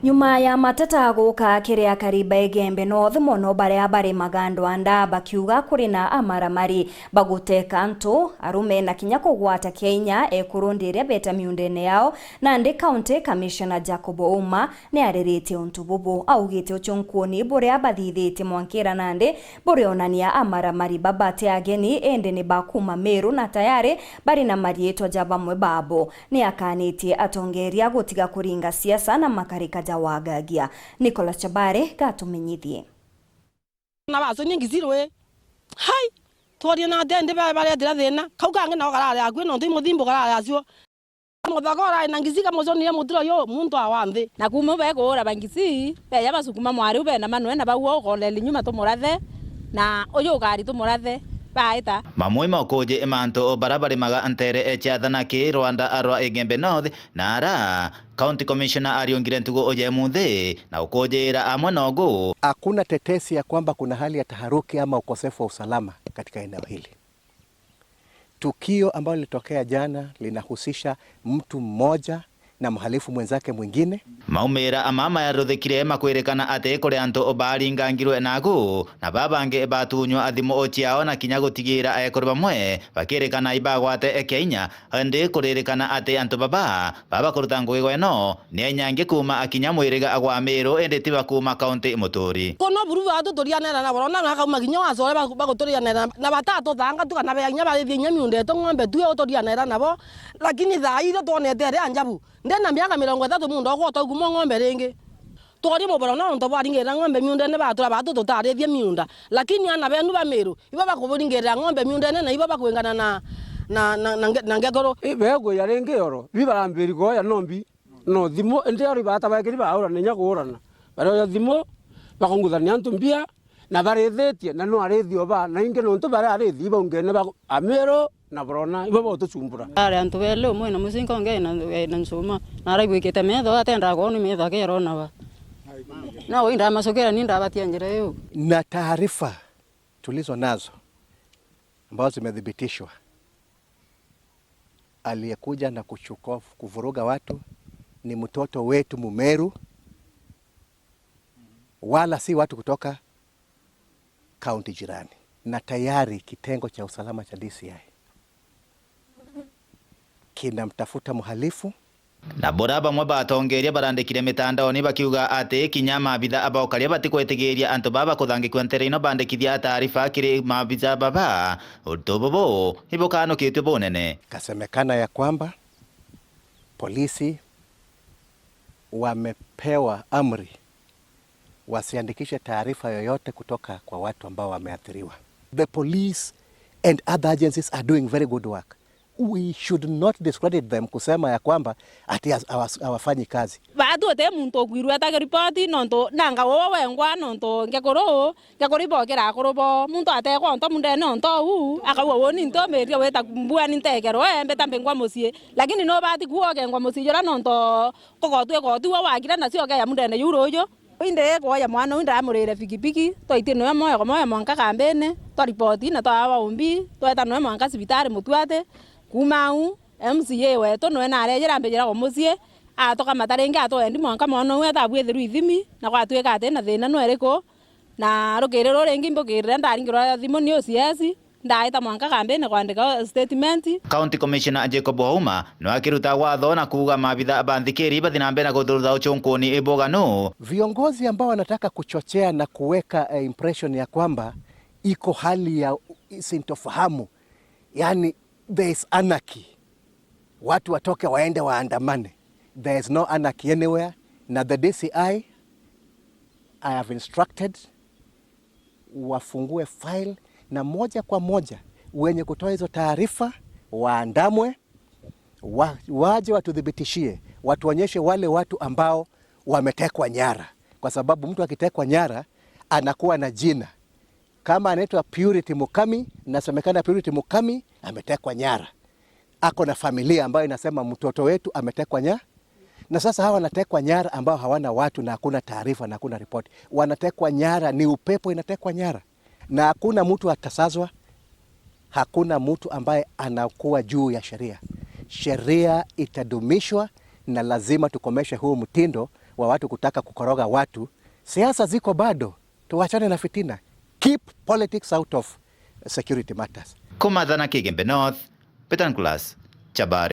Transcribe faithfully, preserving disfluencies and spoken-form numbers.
Nyuma ya mateta guka kiri akari ba Igembe North, mono baria barimaga ndwanda, bakiuga kuri na amaramari baguteka antu, arume na kinya kugwata kinya ekuru ndi iria beta miundene yao. Nandi County Commissioner Jacob Ouma niariritie untu bubu. Augite uchunkuni buria bathithitie mwankira nandi burionania amaramari baba ti ageni, indi ni ba kuuma Meru na tayari bari na mariitwa ja bamwe babo. Ni akanitie atongeria gutiga kuringa siasa na makarika ja wagagia. Nicholas Chabare gatumenyithie. Na baconie ngicirwe. Hai! Tworie na atia indi ba-, baretira thina? Kau kangi nao karari akui, nontu i muthimbu karari acio. Muthoka urari na ngisi kamuconire mutiro yu, muntu awa nthi. Na kuuma u bekuura ba ngisi, beja basukuma mwari u bena manwe na bau ukoleli nyuma tumurathe, na uju ukari tumurathe, baita. Mamwe ma ukuji i mantu bara barimaga ntere cia Thanaki, rwanda rwa Igembe North, na ara County Commissioner ariungire ntugu ujemunthi na ukujira amwe nogu. Hakuna tetesi ya kwamba kuna hali ya taharuki ama ukosefu wa usalama katika eneo hili. Tukio ambalo lilitokea jana linahusisha mtu mmoja na mhalifu mwenzake mwingine. Maumira ama mayaruthikire makwirikana ati kuri antu baringangirwe nagu, na babangi batunywa thimu ciao na kinya gutigira ekuru bamwe bakirikana ibagwate kinya. Indi kuririkana ati antu baba, baba kuruta ngugi gwa ino, ni enyangi kuuma akinya mwiriga agwa Miru, indi ti ba kuuma kaunti muturi. Kono buru batu turianera nabo, na akauma kinya wacore ba-, baguturianera, na batatuthanga tu kana bea kinya barithie kinya miunda yetu ng'ombe tu, uturianera nabo. Lakini thaa ii twonete aria njabu, ndina miaka mirongo ithatu muntu ogwota kuma ng'ombe ringi. Twori muboro nontu bwaringirira ng'ombe miundene, batura batu tutarithie miunda, lakini ana benu ba Miru ibo bakuburingirira ng'ombe miundene na ibo bakwingana na, na, na, na, nge-, na ngekuru. I, begwija ringi oro, bi barambiri kwoya nombi, no thimu, indi ori bata baikiri baurana inya kuurana, barioya thimu, bakunguthania antu mbia, na barithitie, na no arithi o ba, na ingi nontu bari arithi ibaungene ba Amiru, na burona, ibo botucumbura. Ari antu beli, umwe na mucinga, ungi ena, ena ncuma. Na araigwikite metho, atendaa kwona metho akerona ba. Na ui ndamacukira, ni ndabatia njira iu. Na taarifa tulizo nazo ambazo zimethibitishwa, aliyekuja na kuchukua, kuvuruga watu ni mtoto wetu Mumeru, wala si watu kutoka kaunti jirani, na tayari kitengo cha usalama cha D C I kinamtafuta mhalifu. Na bura bamwe batongeria barandikire mitandaoni bakiuga ati kinya maabitha ba ukaria batikwitigiria antu baba kuthangikua ntere ino bandikithia taarifa kiri maabitha baba. Untu bubu ibukanukitue bunene. Kasemekana ya kwamba polisi wamepewa amri wasiandikishe taarifa yoyote kutoka kwa watu ambao wameathiriwa. The police and other agencies are doing very good work. We should not discredit them kusema ya kwamba ati has-, hawas-, hawafanyi kazi. Batu uti muntu ukwirwa atage ripoti nontu nanga wowe wengwa nontu ngekuru Ngekuru ibokira akuru bo, muntu atekwa onto mundene onto uu, akauga, "Uuni ntumirie wita mbua ni ntekerwe, mbita mbingwa mucii." Lakini nubati kuuga ukengwa mucii jura nonto kugotwika uti we wakira nacio ukeya mundene juu ruuju. Indi kwoya mwana uu ndamurire bikibiki, twaitie noe moyo kwa moyo mwanka kambine, twaripoti na twawa umbi, tweta noe mwanka cibitari Mutuati. Kuuma au, M C A wetu noe narejera ambijira kwa mucii, atukamata ringi atwendi mwanka mwana uu etabwithirwa ithimi, na gwatwika ati na thina nweriku. Na rukiri ruu ringi mbukirire ndaringirwa thimu ni O C S, ndaita mwanka kambine kwandika statement. County Commissioner Jacob Ouma nwe akiruta watho na kuuga maabitha ba nthikiri bathi na mbere na kuthurutha uchunkuni buganu. Viongozi ambao wanataka kuchochea na kuweka, eh, impression ya kwamba iko hali ya sintofahamu, yani there is anarchy. Watu watoke waende waandamane. There is no anarchy anywhere. Na the D C I, I have instructed wafungue file na moja kwa moja wenye kutoa hizo taarifa waandamwe, wa-, waje watuthibitishie, watuonyeshe wale watu ambao wametekwa nyara, kwa sababu mtu akitekwa nyara anakuwa na jina. Kama anaitwa Purity Mukami, nasemekana Purity Mukami ametekwa nyara. Ako na familia ambayo inasema mtoto wetu ametekwa nyara. Na sasa hawa wanatekwa nyara ambao hawana watu na hakuna taarifa na hakuna ripoti. Wanatekwa nyara, ni upepo inatekwa nyara. Na hakuna mtu atasazwa, hakuna mtu ambaye anakuwa juu ya sheria. Sheria itadumishwa na lazima tukomeshe huu mtindo wa watu kutaka kukoroga watu, siasa ziko bado, tuwachane na fitina. Keep politics out of security matters. Kumathana Kigembe North, Peter Nicholas, Chabari.